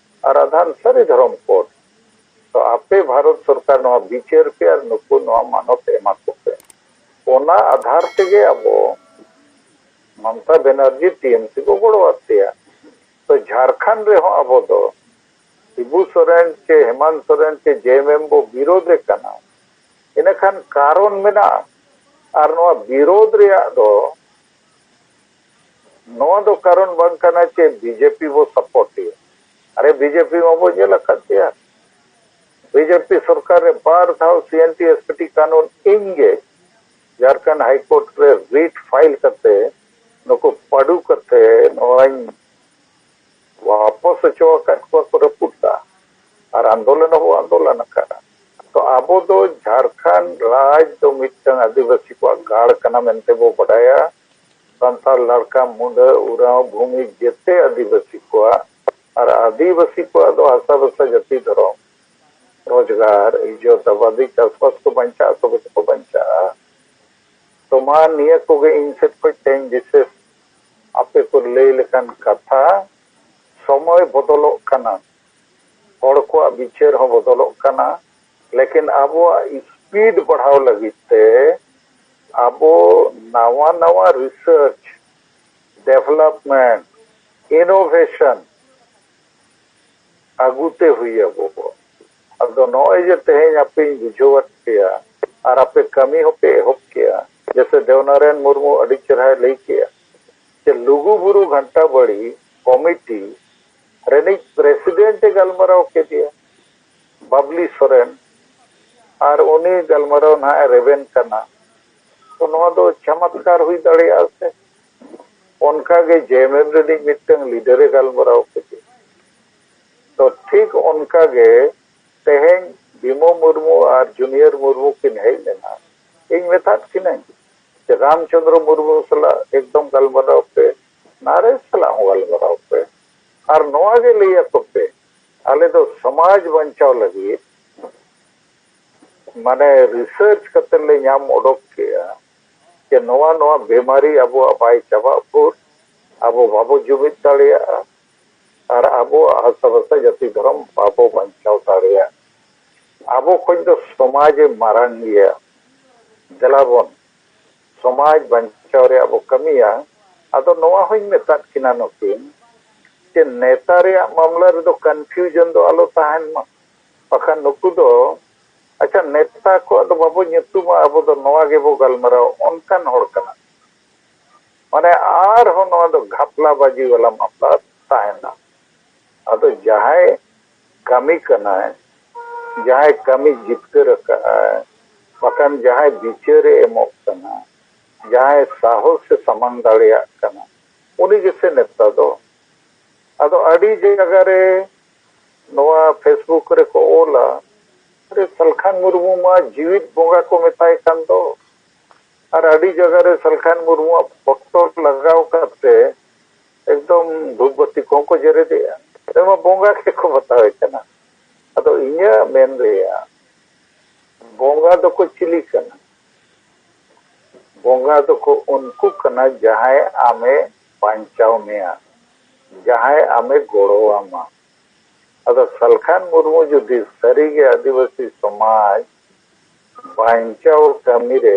ᱟᱨ ᱟᱫᱷᱟᱱ ᱥᱟᱹᱨᱤ ᱫᱷᱚᱨᱚᱢ ᱠᱳᱰ᱾ ᱛᱚ ᱟᱯᱮ ᱵᱷᱟᱨᱚᱛ ᱥᱚᱨᱠᱟᱨ ᱱᱚᱣᱟ ᱵᱤᱪᱟᱹᱨ ᱯᱮ ᱟᱨ ᱱᱩᱠᱩ ᱱᱚᱣᱟ ᱢᱟᱱᱚᱛ ᱮᱢᱟ ᱠᱚᱯᱮ᱾ ᱚᱱᱟ ᱟᱫᱷᱟᱨ ᱛᱮᱜᱮ ᱟᱵᱚ ᱢᱚᱢᱛᱟ ᱵᱮᱱᱟᱨᱡᱤ ᱴᱤᱮᱢᱥᱤ ᱠᱚ ᱜᱚᱲᱚᱣᱟᱫ ᱯᱮᱭᱟ᱾ ᱛᱚ ᱡᱷᱟᱲᱠᱷᱚᱸᱰ ᱨᱮᱦᱚᱸ ᱟᱵᱚ ᱫᱚ ᱥᱤᱵᱩ ᱥᱚᱨᱮᱱ ᱪᱮ ᱦᱮᱢᱟᱱᱛ ᱥᱚᱨᱮᱱ ᱪᱮ ᱡᱮᱮᱢᱮᱢ ᱵᱚ ᱵᱤᱨᱳᱫᱷ ᱮ ᱠᱟᱱᱟ, ᱤᱱᱟᱹᱠᱷᱟᱱ ᱠᱟᱨᱚᱱ ᱢᱮᱱᱟᱜᱼᱟ᱾ ᱟᱨ ᱱᱚᱣᱟ ᱵᱤᱨᱳᱫᱷ ᱨᱮᱭᱟᱜ ᱫᱚ ᱱᱚᱣᱟ ᱫᱚ ᱠᱟᱨᱚᱱ ᱵᱟᱝ ᱠᱟᱱᱟ ᱪᱮ ᱵᱤᱡᱮᱯᱤ ᱵᱚ ᱥᱟᱯᱳᱨᱴ ᱮᱭᱟ᱾ ᱟᱨᱮ ᱵᱤᱡᱮᱯᱤ ᱢᱟᱵᱚ ᱧᱮᱞ ᱟᱠᱟᱫ ᱜᱮᱭᱟ, ᱵᱤᱡᱮᱯᱤ ᱥᱚᱨᱠᱟᱨ ᱨᱮ ᱵᱟᱨ ᱫᱷᱟᱣ ᱥᱤ N T S P T ᱠᱟᱹᱱᱩᱱ ᱤᱧ ᱜᱮ ᱡᱷᱟᱲᱠᱷᱚᱸᱰ ᱦᱟᱭ ᱠᱳᱨᱴ ᱨᱮ ᱨᱤᱴ ᱯᱷᱟᱭᱤᱞ ᱠᱟᱛᱮ ᱱᱩᱠᱩ ᱯᱟᱹᱰᱩ ᱠᱟᱛᱮ ᱱᱚᱣᱟᱧ ᱣᱟᱯᱚᱥ ᱦᱚᱪᱚ ᱟᱠᱟᱫ ᱠᱚᱣᱟ ᱠᱚ, ᱨᱟᱹᱯᱩᱫ ᱠᱟᱜᱼᱟ᱾ ᱟᱨ ᱟᱱᱫᱳᱞᱚᱱ ᱦᱚᱸᱵᱚ ᱟᱱᱫᱳᱞᱚᱱ ᱟᱠᱟᱫᱼᱟ᱾ ᱛᱚ ᱟᱵᱚ ᱫᱚ ᱡᱷᱟᱲᱠᱷᱚᱸᱰ ᱨᱟᱡᱽ ᱫᱚ ᱢᱤᱫᱴᱟᱝ ᱟᱹᱫᱤᱵᱟᱹᱥᱤ ᱠᱚᱣᱟᱜ ᱜᱟᱲ ᱠᱟᱱᱟ ᱢᱮᱱᱛᱮ ᱵᱚ ᱵᱟᱰᱟᱭᱟ᱾ ᱥᱟᱱᱛᱟᱲ, ᱞᱟᱲᱠᱟ, ᱢᱩᱰᱟᱹ, ᱩᱨᱟᱸᱣ, ᱵᱷᱩᱢᱤ ᱡᱮᱛᱮ ᱟᱹᱫᱤᱵᱟᱹᱥᱤ ᱠᱚᱣᱟᱜ, ᱟᱨ ᱟᱹᱫᱤᱵᱟᱹᱥᱤ ᱠᱚᱣᱟᱜ ᱫᱚ ᱦᱟᱥᱟ ᱵᱷᱟᱥᱟ, ᱡᱟᱹᱛᱤ, ᱫᱷᱚᱨᱚᱢ, ᱨᱳᱡᱽᱜᱟᱨ, ᱤᱡᱽᱡᱚᱛ ᱟᱵᱟᱫᱤ, ᱪᱟᱥᱵᱟᱥ ᱠᱚ ᱵᱟᱧᱪᱟᱜᱼᱟ, ᱛᱚᱵᱮ ᱛᱚᱠᱚ ᱵᱟᱧᱪᱟᱜᱼᱟ᱾ ᱛᱚ ᱢᱟ ᱱᱤᱭᱟᱹ ᱠᱚᱜᱮ ᱤᱧ ᱥᱮᱫ ᱠᱷᱚᱱ ᱛᱮᱦᱮᱧ ᱵᱤᱥᱮᱥ ᱟᱯᱮ ᱠᱚ ᱞᱟᱹᱭ ᱞᱮᱠᱟᱱ ᱠᱟᱛᱷᱟ᱾ ᱥᱚᱢᱚᱭ ᱵᱚᱫᱚᱞᱚᱜ ᱠᱟᱱᱟ, ᱦᱚᱲ ᱠᱚᱣᱟᱜ ᱵᱤᱪᱟᱹᱨ ᱦᱚᱸ ᱵᱚᱫᱚᱞᱚᱜ ᱠᱟᱱᱟ, ᱞᱮᱠᱤᱱ ᱟᱵᱚᱣᱟᱜ ᱥᱯᱤᱰ ᱵᱟᱲᱦᱟᱣ ᱞᱟᱹᱜᱤᱫ ᱛᱮ ᱟᱵᱚ ᱱᱟᱣᱟ ᱱᱟᱣᱟ ᱨᱤᱥᱟᱨᱪ, ᱰᱮᱵᱷᱞᱚᱯᱢᱮᱱᱴ, ᱤᱱᱳᱵᱷᱮᱥᱚᱱ ᱟᱹᱜᱩᱛᱮ ᱦᱩᱭ ᱟᱵᱚ᱾ ᱟᱫᱚ ᱱᱚᱜᱼᱚᱭ ᱡᱮ ᱛᱮᱦᱮᱧ ᱟᱯᱮᱧ ᱵᱩᱡᱷᱟᱹᱣᱟᱫ ᱯᱮᱭᱟ ᱟᱨ ᱟᱯᱮ ᱠᱟᱹᱢᱤ ᱦᱚᱸᱯᱮ ᱮᱦᱚᱵ ᱠᱮᱜᱼᱟ, ᱡᱮᱭᱥᱮ ᱫᱮᱣᱱᱟᱨᱟᱭᱚᱱ ᱢᱩᱨᱢᱩ ᱟᱹᱰᱤ ᱪᱮᱦᱨᱟᱭ ᱞᱟᱹᱭ ᱠᱮᱜᱼᱟ ᱡᱮ ᱞᱩᱜᱩ ᱵᱩᱨᱩ ᱜᱷᱟᱱᱴᱟ ᱵᱟᱲᱤ ᱠᱚᱢᱤᱴᱤ ᱨᱤᱱᱤᱡ ᱯᱨᱮᱥᱤᱰᱮᱱᱴ ᱮ ᱜᱟᱞᱢᱟᱨᱟᱣ ᱠᱮᱫᱮᱭᱟ, ᱵᱟᱵᱞᱤ ᱥᱚᱨᱮᱱ, ᱟᱨ ᱩᱱᱤ ᱜᱟᱞᱢᱟᱨᱟᱣ ᱱᱟᱦᱟᱜ ᱮ ᱨᱮᱵᱮᱱ ᱠᱟᱱᱟ᱾ ᱛᱚ ᱱᱚᱣᱟ ᱫᱚ ᱪᱚᱢᱚᱛᱠᱟᱨ ᱦᱩᱭ ᱫᱟᱲᱮᱭᱟᱜᱼᱟ ᱥᱮ? ᱚᱱᱠᱟᱜᱮ ᱡᱮ ᱮᱢ ᱮᱢ ᱨᱤᱱᱤᱡ ᱢᱤᱫᱴᱟᱝ ᱞᱤᱰᱟᱨ ᱮ ᱜᱟᱞᱢᱟᱨᱟᱣ ᱠᱮᱫᱮᱭᱟ᱾ ᱛᱚ ᱴᱷᱤᱠ ᱚᱱᱠᱟᱜᱮ ᱛᱮᱦᱮᱧ ᱵᱤᱢᱚ ᱢᱩᱨᱢᱩ ᱟᱨ ᱡᱩᱱᱤᱭᱚᱨ ᱢᱩᱨᱢᱩ ᱠᱤᱱ ᱦᱮᱡ ᱞᱮᱱᱟ᱾ ᱤᱧ ᱢᱮᱛᱟᱫ ᱠᱤᱱᱟᱹᱧ ᱡᱮ ᱨᱟᱢᱪᱚᱸᱫᱽᱨᱚ ᱢᱩᱨᱢᱩ ᱥᱟᱞᱟᱜ ᱮᱠᱫᱚᱢ ᱜᱟᱞᱢᱟᱨᱟᱣ ᱯᱮ, ᱱᱟᱨᱮᱥ ᱥᱟᱞᱟᱜ ᱦᱚᱸ ᱜᱟᱞᱢᱟᱨᱟᱣ ᱯᱮ᱾ ᱟᱨ ᱱᱚᱣᱟ ᱜᱮ ᱞᱟᱹᱭ ᱟᱠᱚ ᱯᱮ, ᱟᱞᱮ ᱫᱚ ᱥᱚᱢᱟᱡᱽ ᱵᱟᱧᱪᱟᱣ ᱞᱟᱹᱜᱤᱫ ᱢᱟᱱᱮ ᱨᱤᱥᱟᱨᱪ ᱠᱟᱛᱮ ᱞᱮ ᱧᱟᱢ ᱚᱰᱚᱠ ᱠᱮᱜᱼᱟ ᱡᱮ ᱱᱚᱣᱟ ᱱᱚᱣᱟ ᱵᱮᱢᱟᱨᱤ ᱟᱵᱚᱣᱟᱜ ᱵᱟᱭ ᱪᱟᱵᱟᱜ ᱵᱷᱳᱨ ᱟᱵᱚ ᱵᱟᱵᱚ ᱡᱩᱢᱤᱫ ᱫᱟᱲᱮᱭᱟᱜᱼᱟ ᱟᱨ ᱟᱵᱚᱣᱟᱜ ᱦᱟᱥᱟ ᱵᱷᱟᱥᱟ ᱡᱟᱹᱛᱤ ᱫᱷᱚᱨᱚᱢ ᱵᱟᱵᱚ ᱵᱟᱧᱪᱟᱣ ᱫᱟᱲᱮᱭᱟᱜᱼᱟ᱾ ᱟᱵᱚ ᱠᱷᱚᱱ ᱫᱚ ᱥᱚᱢᱟᱡᱽ ᱮ ᱢᱟᱨᱟᱝ ᱜᱮᱭᱟ᱾ ᱫᱮᱞᱟ ᱵᱚᱱ ᱥᱚᱢᱟᱡᱽ ᱵᱟᱧᱪᱟᱣ ᱨᱮᱭᱟᱜ ᱵᱚ ᱠᱟᱹᱢᱤᱭᱟ᱾ ᱟᱫᱚ ᱱᱚᱣᱟ ᱦᱚᱧ ᱢᱮᱛᱟᱫ ᱠᱤᱱᱟ ᱱᱩᱠᱤᱱ ᱡᱮ ᱱᱮᱛᱟ ᱨᱮᱭᱟᱜ ᱢᱟᱢᱞᱟ ᱨᱮᱫᱚ ᱠᱚᱱᱯᱷᱤᱭᱩᱡᱚᱱ ᱫᱚ ᱟᱞᱚ ᱛᱟᱦᱮᱱ ᱢᱟ, ᱵᱟᱠᱷᱟᱱ ᱱᱩᱠᱩ ᱫᱚ ᱟᱪᱪᱷᱟ ᱱᱮᱛᱟ ᱠᱚᱣᱟᱜ ᱫᱚ ᱵᱟᱵᱚ ᱧᱩᱛᱩᱢᱟ, ᱟᱵᱚ ᱫᱚ ᱱᱚᱣᱟ ᱜᱮᱵᱚ ᱜᱟᱞᱢᱟᱨᱟᱣᱟ, ᱚᱱᱠᱟᱱ ᱦᱚᱲ ᱠᱟᱱᱟ᱾ ᱢᱟᱱᱮ ᱟᱨᱦᱚᱸ ᱱᱚᱣᱟ ᱫᱚ ᱜᱷᱟᱯᱞᱟ ᱵᱟᱡᱤ ᱵᱟᱞᱟ ᱢᱟᱢᱞᱟ ᱛᱟᱦᱮᱱᱟ᱾ ᱟᱫᱚ ᱡᱟᱦᱟᱸᱭ ᱠᱟᱹᱢᱤ ᱠᱟᱱᱟᱭ, ᱡᱟᱦᱟᱸᱭ ᱠᱟᱹᱢᱤ ᱡᱤᱛᱠᱟᱹᱨ ᱟᱠᱟᱫᱼᱟᱭ, ᱵᱟᱠᱷᱟᱱ ᱡᱟᱦᱟᱸᱭ ᱵᱤᱪᱟᱹᱨᱮ ᱮᱢᱚᱜ ᱠᱟᱱᱟ, ᱡᱟᱦᱟᱸᱭ ᱥᱟᱦᱚᱥ ᱮ ᱥᱟᱢᱟᱝ ᱫᱟᱲᱮᱭᱟᱜ ᱠᱟᱱᱟ, ᱩᱱᱤ ᱜᱮᱥᱮ ᱱᱮᱛᱟ ᱫᱚ᱾ ᱟᱫᱚ ᱟᱹᱰᱤ ᱡᱟᱭᱜᱟ ᱨᱮ ᱱᱚᱣᱟ ᱯᱷᱮᱥᱵᱩᱠ ᱨᱮᱠᱚ ᱚᱞᱟ, ᱟᱨᱮ ᱥᱟᱞᱠᱷᱟᱱ ᱢᱩᱨᱢᱩ ᱢᱟ ᱡᱤᱣᱤᱫ ᱵᱚᱸᱜᱟ ᱠᱚ ᱢᱮᱛᱟᱭ ᱠᱟᱱ ᱫᱚ᱾ ᱟᱨ ᱟᱹᱰᱤ ᱡᱟᱭᱜᱟ ᱨᱮ ᱥᱟᱞᱠᱷᱟᱱ ᱢᱩᱨᱢᱩᱣᱟᱜ ᱯᱷᱳᱴᱳ ᱞᱟᱜᱟᱣ ᱠᱟᱛᱮ ᱮᱠᱫᱚᱢ ᱫᱷᱩᱯ ᱵᱟᱹᱛᱤ ᱠᱚᱦᱚᱸ ᱠᱚ ᱡᱮᱨᱮᱫᱮᱜᱼᱟ᱾ ᱱᱚᱣᱟ ᱵᱚᱸᱜᱟ ᱜᱮᱠᱚ ᱵᱟᱛᱟᱣᱮ ᱠᱟᱱᱟ᱾ ᱟᱫᱚ ᱤᱧᱟᱹᱜ ᱢᱮᱱ ᱨᱮᱭᱟᱜ, ᱵᱚᱸᱜᱟ ᱫᱚᱠᱚ ᱪᱤᱞᱤ ᱠᱟᱱᱟ? ᱵᱚᱸᱜᱟ ᱫᱚᱠᱚ ᱩᱱᱠᱩ ᱠᱟᱱᱟ ᱡᱟᱦᱟᱸᱭ ᱟᱢᱮ ᱵᱟᱧᱪᱟᱣ ᱢᱮᱭᱟ᱾ ᱡᱟᱦᱟᱸᱭ ᱟᱢᱮ ᱜᱚᱲᱚᱣᱟᱢᱟ᱾ ᱟᱫᱚ ᱥᱟᱞᱠᱷᱟᱱ ᱢᱩᱨᱢᱩ ᱡᱩᱫᱤ ᱥᱟᱹᱨᱤᱜᱮ ᱟᱹᱫᱤᱵᱟᱹᱥᱤ ᱥᱚᱢᱟᱡᱽ ᱵᱟᱧᱪᱟᱣ ᱠᱟᱹᱢᱤᱨᱮ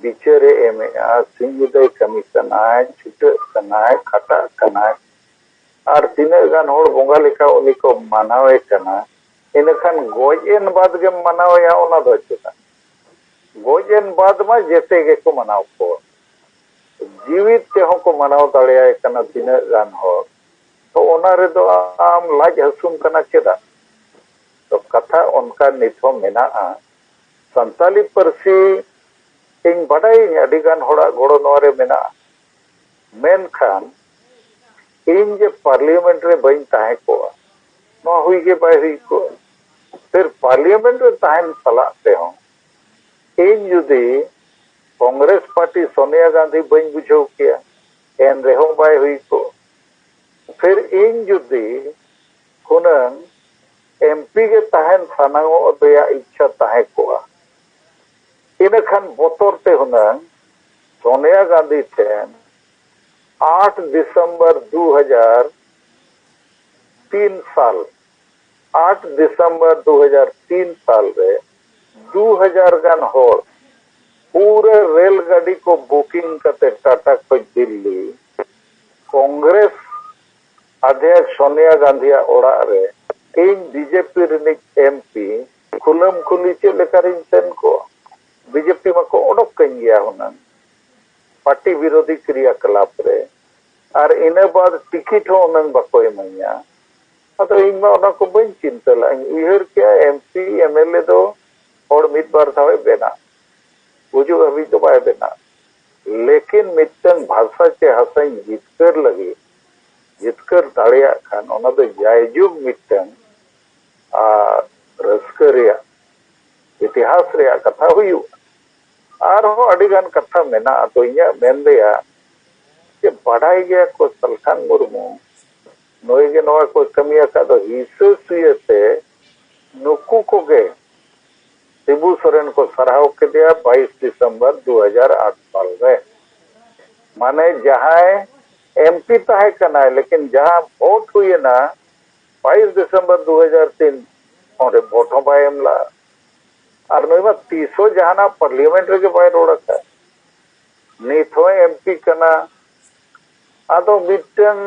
ᱵᱤᱪᱟᱹᱨᱮ ᱮᱢᱮᱜᱼᱟ, ᱥᱤᱧ ᱧᱤᱫᱟᱹᱭ ᱠᱟᱹᱢᱤ ᱠᱟᱱᱟᱭ, ᱪᱷᱩᱴᱟᱹᱜ ᱠᱟᱱᱟᱭ, ᱠᱷᱟᱴᱟᱜ ᱠᱟᱱᱟᱭ, ᱟᱨ ᱛᱤᱱᱟᱹᱜ ᱜᱟᱱ ᱦᱚᱲ ᱵᱚᱸᱜᱟ ᱞᱮᱠᱟ ᱩᱱᱤ ᱠᱚ ᱢᱟᱱᱟᱣᱮ ᱠᱟᱱᱟ, ᱤᱱᱟᱹᱠᱷᱟᱱ ᱜᱚᱡ ᱮᱱ ᱵᱟᱫᱽ ᱜᱮᱢ ᱢᱟᱱᱟᱣᱮᱭᱟ, ᱚᱱᱟ ᱫᱚ ᱪᱮᱫᱟᱜ? ᱜᱚᱡ ᱮᱱ ᱵᱟᱫᱽ ᱢᱟ ᱡᱮᱛᱮ ᱜᱮᱠᱚ ᱢᱟᱱᱟᱣ ᱠᱚᱣᱟ, ᱡᱤᱣᱤᱫ ᱛᱮᱦᱚᱸ ᱠᱚ ᱢᱟᱱᱟᱣ ᱫᱟᱲᱮᱭᱟᱭ ᱠᱟᱱᱟ ᱛᱤᱱᱟᱹᱜ ᱜᱟᱱ ᱦᱚᱲ᱾ ᱛᱚ ᱚᱱᱟ ᱨᱮᱫᱚ ᱟᱢ ᱞᱟᱡ ᱦᱟᱹᱥᱩᱢ ᱠᱟᱱᱟ ᱪᱮᱫᱟᱜ? ᱛᱚ ᱠᱟᱛᱷᱟ ᱚᱱᱠᱟ ᱱᱤᱛ ᱦᱚᱸ ᱢᱮᱱᱟᱜᱼᱟ᱾ ᱥᱟᱱᱛᱟᱞᱤ ᱯᱟᱹᱨᱥᱤ ᱤᱧ ᱵᱟᱰᱟᱭᱟᱹᱧ ᱟᱹᱰᱤ ᱜᱟᱱ ᱦᱚᱲᱟᱜ ᱜᱚᱲᱚ ᱱᱚᱣᱟ ᱨᱮ ᱢᱮᱱᱟᱜᱼᱟ, ᱢᱮᱱᱠᱷᱟᱱ ᱤᱧ ᱡᱮ ᱯᱟᱨᱞᱤᱭᱟᱢᱮᱱᱴ ᱨᱮ ᱵᱟᱹᱧ ᱛᱟᱦᱮᱸ ᱠᱚᱜᱼᱟ, ᱱᱚᱣᱟ ᱦᱩᱭ ᱜᱮ ᱵᱟᱭ ᱦᱩᱭ ᱠᱚᱜᱼᱟ᱾ ᱯᱷᱤᱨ ᱯᱟᱨᱞᱤᱭᱟᱢᱮᱱᱴ ᱨᱮ ᱛᱟᱦᱮᱱ ᱥᱟᱞᱟᱜ ᱛᱮᱦᱚᱸ ᱤᱧ ᱡᱩᱫᱤ ᱠᱚᱝᱜᱨᱮᱥ ᱯᱟᱨᱴᱤ ᱥᱳᱱᱤᱭᱟ ᱜᱟᱱᱫᱷᱤ ᱵᱟᱹᱧ ᱵᱩᱡᱷᱟᱹᱣ ᱠᱮᱭᱟ, ᱮᱱ ᱨᱮᱦᱚᱸ ᱵᱟᱭ ᱦᱩᱭ ᱠᱚᱜᱼᱟ᱾ ᱯᱷᱤᱨ ᱤᱧ ᱡᱩᱫᱤ ᱦᱩᱱᱟᱹᱝ ᱮᱢᱯᱤ ᱜᱮ ᱛᱟᱦᱮᱱ ᱥᱟᱱᱟᱝᱚᱜ ᱨᱮᱭᱟᱜ ᱤᱪᱪᱷᱟ ᱛᱟᱦᱮᱸ ᱠᱚᱜᱼᱟ, ᱤᱱᱟᱹᱠᱷᱟᱱ ᱵᱚᱛᱚᱨ ᱛᱮ ᱦᱩᱱᱟᱹᱝ ᱥᱳᱱᱤᱭᱟ ᱜᱟᱱᱫᱷᱤ ᱴᱷᱮᱱ ᱟᱴ ᱰᱤᱥᱮᱢᱵᱚᱨ ᱫᱩ ᱦᱟᱡᱟᱨ ᱛᱤᱱ ᱥᱟᱞ, ᱟᱴ ᱰᱤᱥᱮᱢᱵᱚᱨ ᱫᱩ ᱦᱟᱡᱟᱨ ᱛᱤᱱ ᱥᱟᱞ ᱨᱮ ᱫᱩ ᱦᱟᱡᱟᱨ ᱜᱟᱱ ᱦᱚᱲ ᱯᱩᱨᱟᱹ ᱨᱮᱞ ᱜᱟᱹᱰᱤ ᱠᱚ ᱵᱩᱠᱤᱝ ᱠᱟᱛᱮ ᱴᱟᱴᱟ ᱠᱷᱚᱱ ᱫᱤᱞᱞᱤ ᱠᱚᱝᱜᱨᱮᱥ ᱟᱫᱷᱭᱟᱠ ᱥᱳᱱᱤᱭᱟ ᱜᱟᱱᱫᱷᱤᱭᱟᱜ ᱚᱲᱟᱜ ᱨᱮ ᱤᱧ ᱵᱤᱡᱮᱯᱤ ᱨᱤᱱᱤᱡ ᱮᱢᱯᱤ ᱠᱷᱩᱞᱟᱹᱢ ᱠᱷᱩᱞᱤ ᱪᱮᱫ ᱞᱮᱠᱟᱨᱤᱧ ᱥᱮᱱ ᱠᱚᱜᱼᱟ? ᱵᱤᱡᱮᱯᱤ ᱢᱟᱠᱚ ᱚᱰᱚᱠ ᱠᱟᱹᱧ ᱜᱮᱭᱟ ᱦᱩᱱᱟᱹᱝ ᱯᱟᱨᱴᱤ ᱵᱤᱨᱳᱫᱷᱤ ᱠᱨᱤᱭᱟᱠᱞᱟᱯ ᱨᱮ, ᱟᱨ ᱤᱱᱟᱹ ᱵᱟᱫ ᱴᱤᱠᱤᱴ ᱦᱚᱸ ᱩᱱᱟᱹᱝ ᱵᱟᱠᱚ ᱤᱢᱟᱹᱧᱟ᱾ ᱟᱫᱚ ᱤᱧ ᱢᱟ ᱚᱱᱟ ᱠᱚ ᱵᱟᱹᱧ ᱪᱤᱱᱛᱟᱹ ᱞᱟᱜᱼᱟ᱾ ᱤᱧ ᱩᱭᱦᱟᱹᱨ ᱠᱮᱜᱼᱟ ᱮᱢᱯᱤ ᱮᱢᱮᱞᱮ ᱫᱚ ᱦᱚᱲ ᱢᱤᱫ ᱵᱟᱨ ᱫᱷᱟᱣ ᱮ ᱵᱮᱱᱟᱜ, ᱜᱩᱡᱩᱜ ᱦᱟᱹᱵᱤᱡ ᱫᱚ ᱵᱟᱭ ᱵᱮᱱᱟᱜ᱾ ᱞᱮᱠᱤᱱ ᱢᱤᱫᱴᱟᱝ ᱵᱷᱟᱥᱟ ᱪᱮ ᱦᱟᱥᱟᱧ ᱡᱤᱛᱠᱟᱹᱨ ᱞᱟᱹᱜᱤᱫ, ᱡᱤᱛᱠᱟᱹᱨ ᱫᱟᱲᱮᱭᱟᱜ ᱠᱷᱟᱱ ᱚᱱᱟ ᱫᱚ ᱡᱟᱭᱡᱩᱜᱽ ᱢᱤᱫᱴᱟᱝ ᱟᱨ ᱨᱟᱹᱥᱠᱟᱹ ᱨᱮᱭᱟᱜ ᱤᱛᱤᱦᱟᱥ ᱨᱮᱭᱟᱜ ᱠᱟᱛᱷᱟ ᱦᱩᱭᱩᱜᱼᱟ᱾ ᱟᱨᱦᱚᱸ ᱟᱹᱰᱤ ᱜᱟᱱ ᱠᱟᱛᱷᱟ ᱢᱮᱱᱟᱜᱼᱟ, ᱛᱚ ᱤᱧᱟᱹᱜ ᱢᱮᱱ ᱨᱮᱭᱟᱜ ᱡᱮ ᱵᱟᱰᱟᱭ ᱜᱮᱭᱟ ᱠᱚ ᱥᱟᱞᱠᱷᱟᱱ ᱢᱩᱨᱢᱩ ᱱᱩᱭ ᱜᱮ ᱱᱚᱣᱟ ᱠᱚ ᱠᱟᱹᱢᱤ ᱟᱠᱟᱫ ᱫᱚ ᱦᱤᱥᱟᱹ ᱥᱩᱭᱟᱹ ᱛᱮ ᱱᱩᱠᱩ ᱠᱚᱜᱮ ᱥᱤᱵᱩ ᱥᱚᱨᱮᱱ ᱠᱚ ᱥᱟᱨᱦᱟᱣ ᱠᱮᱫᱮᱭᱟ ᱵᱟᱭᱤᱥ ᱰᱤᱥᱮᱢᱵᱚᱨ ᱫᱩ ᱦᱟᱡᱟᱨ ᱟᱴ ᱥᱟᱞ ᱨᱮ᱾ ᱢᱟᱱᱮ ᱡᱟᱦᱟᱸᱭ ᱮᱢᱯᱤ ᱛᱟᱦᱮᱸ ᱠᱟᱱᱟᱭ, ᱞᱮᱠᱤᱱ ᱡᱟᱦᱟᱸ ᱵᱷᱳᱴ ᱦᱩᱭᱮᱱᱟ ᱵᱟᱭᱤᱥ ᱰᱤᱥᱮᱢᱵᱚᱨ ᱫᱩ ᱦᱟᱡᱟᱨ ᱛᱤᱱ, ᱚᱸᱰᱮ ᱵᱷᱳᱴ ᱦᱚᱸ ᱵᱟᱭ ᱮᱢ ᱞᱟᱜᱼᱟ᱾ ᱟᱨ ᱱᱩᱭ ᱢᱟ ᱛᱤᱥ ᱦᱚᱸ ᱡᱟᱦᱟᱱᱟᱜ ᱯᱟᱨᱞᱤᱭᱟᱢᱮᱱᱴ ᱨᱮᱜᱮ ᱵᱟᱭ ᱨᱚᱲ ᱟᱠᱟᱫ᱾ ᱱᱤᱛ ᱦᱚᱸᱭ ᱮᱢᱯᱤ ᱠᱟᱱᱟ, ᱟᱫᱚ ᱢᱤᱫᱴᱟᱝ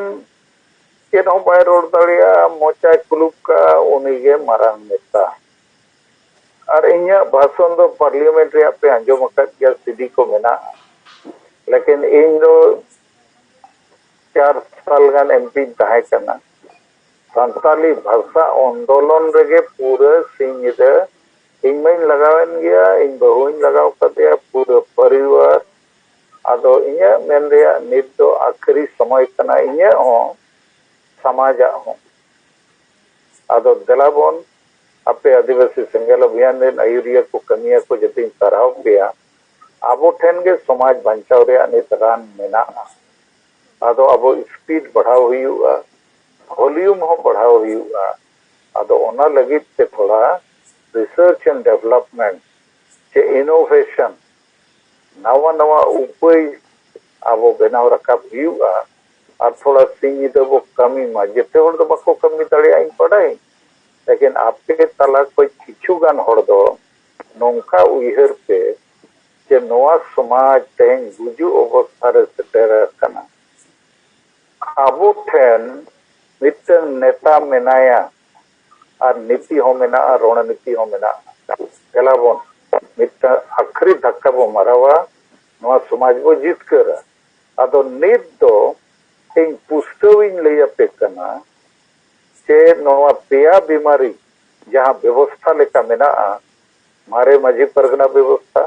ᱪᱮᱫ ᱦᱚᱸ ᱵᱟᱭ ᱨᱚᱲ ᱫᱟᱲᱮᱭᱟᱜᱼᱟ, ᱢᱚᱪᱟᱭ ᱠᱩᱞᱩᱯ ᱠᱟᱜᱼᱟ, ᱩᱱᱤᱜᱮ ᱢᱟᱨᱟᱝ ᱱᱮᱛᱟ᱾ ᱟᱨ ᱤᱧᱟᱹᱜ ᱵᱷᱟᱥᱚᱱ ᱫᱚ ᱯᱟᱨᱞᱤᱭᱟᱢᱮᱱᱴ ᱨᱮᱭᱟᱜ ᱯᱮ ᱟᱸᱡᱚᱢ ᱟᱠᱟᱫ ᱜᱮᱭᱟ, ᱥᱤᱰᱤ ᱠᱚ ᱢᱮᱱᱟᱜᱼᱟ᱾ ᱞᱮᱠᱤᱱ ᱤᱧ ᱫᱚ ᱪᱟᱨ ᱥᱟᱞ ᱜᱟᱱ ᱮᱢᱯᱤᱧ ᱛᱟᱦᱮᱸ ᱠᱟᱱᱟ᱾ ᱥᱟᱱᱛᱟᱞᱤ ᱵᱷᱟᱥᱟ ᱟᱱᱫᱳᱞᱚᱱ ᱨᱮᱜᱮ ᱯᱩᱨᱟᱹ ᱥᱤᱧ ᱧᱤᱫᱟᱹ ᱤᱧ ᱢᱟᱧ ᱞᱟᱜᱟᱣᱮᱱ ᱜᱮᱭᱟ, ᱤᱧ ᱵᱟᱹᱦᱩᱧ ᱞᱟᱜᱟᱣ ᱠᱟᱫᱮᱭᱟ, ᱯᱩᱨᱟᱹ ᱯᱚᱨᱤᱵᱟᱨ᱾ ᱟᱫᱚ ᱤᱧᱟᱹᱜ ᱢᱮᱱ ᱨᱮᱭᱟᱜ ᱱᱤᱛ ᱫᱚ ᱟᱹᱠᱷᱤᱨᱤ ᱥᱚᱢᱚᱭ ᱠᱟᱱᱟ, ᱤᱧᱟᱹᱜ ᱦᱚᱸ, ᱥᱚᱢᱟᱡᱟᱜ ᱦᱚᱸ᱾ ᱟᱫᱚ ᱫᱮᱞᱟ ᱵᱚᱱ, ᱟᱯᱮ ᱟᱹᱫᱤᱵᱟᱹᱥᱤ ᱥᱮᱸᱜᱮᱞ ᱚᱵᱷᱤᱭᱟᱱ ᱨᱮᱱ ᱟᱹᱭᱩᱨᱤᱭᱟᱹ ᱠᱚ, ᱠᱟᱹᱢᱤᱭᱟᱹ ᱠᱚ, ᱡᱚᱛᱚᱧ ᱥᱟᱨᱦᱟᱣ ᱯᱮᱭᱟ᱾ ᱟᱵᱚ ᱴᱷᱮᱱ ᱜᱮ ᱥᱚᱢᱟᱡᱽ ᱵᱟᱧᱪᱟᱣ ᱨᱮᱭᱟᱜ ᱱᱤᱛ ᱨᱟᱱ ᱢᱮᱱᱟᱜᱼᱟ᱾ ᱟᱫᱚ ᱟᱵᱚ ᱥᱯᱤᱰ ᱵᱟᱲᱦᱟᱣ ᱦᱩᱭᱩᱜᱼᱟ, ᱵᱷᱚᱞᱤᱭᱩᱢ ᱦᱚᱸ ᱵᱟᱲᱦᱟᱣ ᱦᱩᱭᱩᱜᱼᱟ᱾ ᱟᱫᱚ ᱚᱱᱟ ᱞᱟᱹᱜᱤᱫ ᱛᱮ ᱛᱷᱚᱲᱟ ᱨᱤᱥᱟᱨᱪ ᱮᱱᱰ ᱰᱮᱵᱷᱞᱚᱯᱢᱮᱱᱴ ᱥᱮ ᱤᱱᱳᱵᱷᱮᱥᱚᱱ, ᱱᱟᱣᱟ ᱱᱟᱣᱟ ᱩᱯᱟᱹᱭ ᱟᱵᱚ ᱵᱮᱱᱟᱣ ᱨᱟᱠᱟᱵ ᱦᱩᱭᱩᱜᱼᱟ᱾ ᱟᱨ ᱛᱷᱚᱲᱟ ᱥᱤᱧ ᱧᱤᱫᱟᱹ ᱵᱚ ᱠᱟᱹᱢᱤ ᱢᱟ᱾ ᱡᱮᱛᱮ ᱦᱚᱲ ᱫᱚ ᱵᱟᱠᱚ ᱠᱟᱹᱢᱤ ᱫᱟᱲᱮᱭᱟᱜᱼᱟ, ᱤᱧ ᱵᱟᱰᱟᱭᱟᱹᱧ, ᱞᱮᱠᱤᱱ ᱟᱯᱮ ᱛᱟᱞᱟ ᱠᱷᱚᱱ ᱠᱤᱪᱷᱩ ᱜᱟᱱ ᱦᱚᱲ ᱫᱚ ᱱᱚᱝᱠᱟ ᱩᱭᱦᱟᱹᱨ ᱯᱮ ᱡᱮ ᱱᱚᱣᱟ ᱥᱚᱢᱟᱡᱽ ᱛᱮᱦᱮᱧ ᱜᱩᱡᱩᱜ ᱚᱵᱚᱥᱛᱷᱟ ᱨᱮ ᱥᱮᱴᱮᱨ ᱟᱠᱟᱱᱟ᱾ ᱟᱵᱚ ᱴᱷᱮᱱ ᱢᱤᱫᱴᱟᱝ ᱱᱮᱛᱟ ᱢᱮᱱᱟᱭᱟ, ᱟᱨ ᱱᱤᱛᱤ ᱦᱚᱸ ᱢᱮᱱᱟᱜᱼᱟ, ᱨᱚᱬᱱᱤᱛᱤ ᱦᱚᱸ ᱢᱮᱱᱟᱜᱼᱟ᱾ ᱫᱮᱞᱟ ᱵᱚᱱ ᱢᱤᱫᱴᱟᱝ ᱟᱹᱠᱷᱨᱤ ᱫᱷᱟᱠᱠᱟ ᱵᱚ ᱢᱟᱨᱟᱣᱟ, ᱱᱚᱣᱟ ᱥᱚᱢᱟᱡᱽ ᱵᱚ ᱡᱤᱛᱠᱟᱹᱨᱟ᱾ ᱟᱫᱚ ᱱᱤᱛ ᱫᱚ ᱤᱧ ᱯᱩᱥᱴᱟᱹᱣ ᱤᱧ ᱞᱟᱹᱭ ᱟᱯᱮ ᱠᱟᱱᱟ ᱡᱮ ᱱᱚᱣᱟ ᱯᱮᱭᱟ ᱵᱤᱢᱟᱨᱤ ᱡᱟᱦᱟᱸ ᱵᱮᱵᱚᱥᱛᱷᱟ ᱞᱮᱠᱟ ᱢᱮᱱᱟᱜᱼᱟ, ᱢᱟᱨᱮ ᱢᱟᱹᱡᱷᱤ ᱯᱟᱨᱜᱟᱱᱟ ᱵᱮᱵᱚᱥᱛᱷᱟ,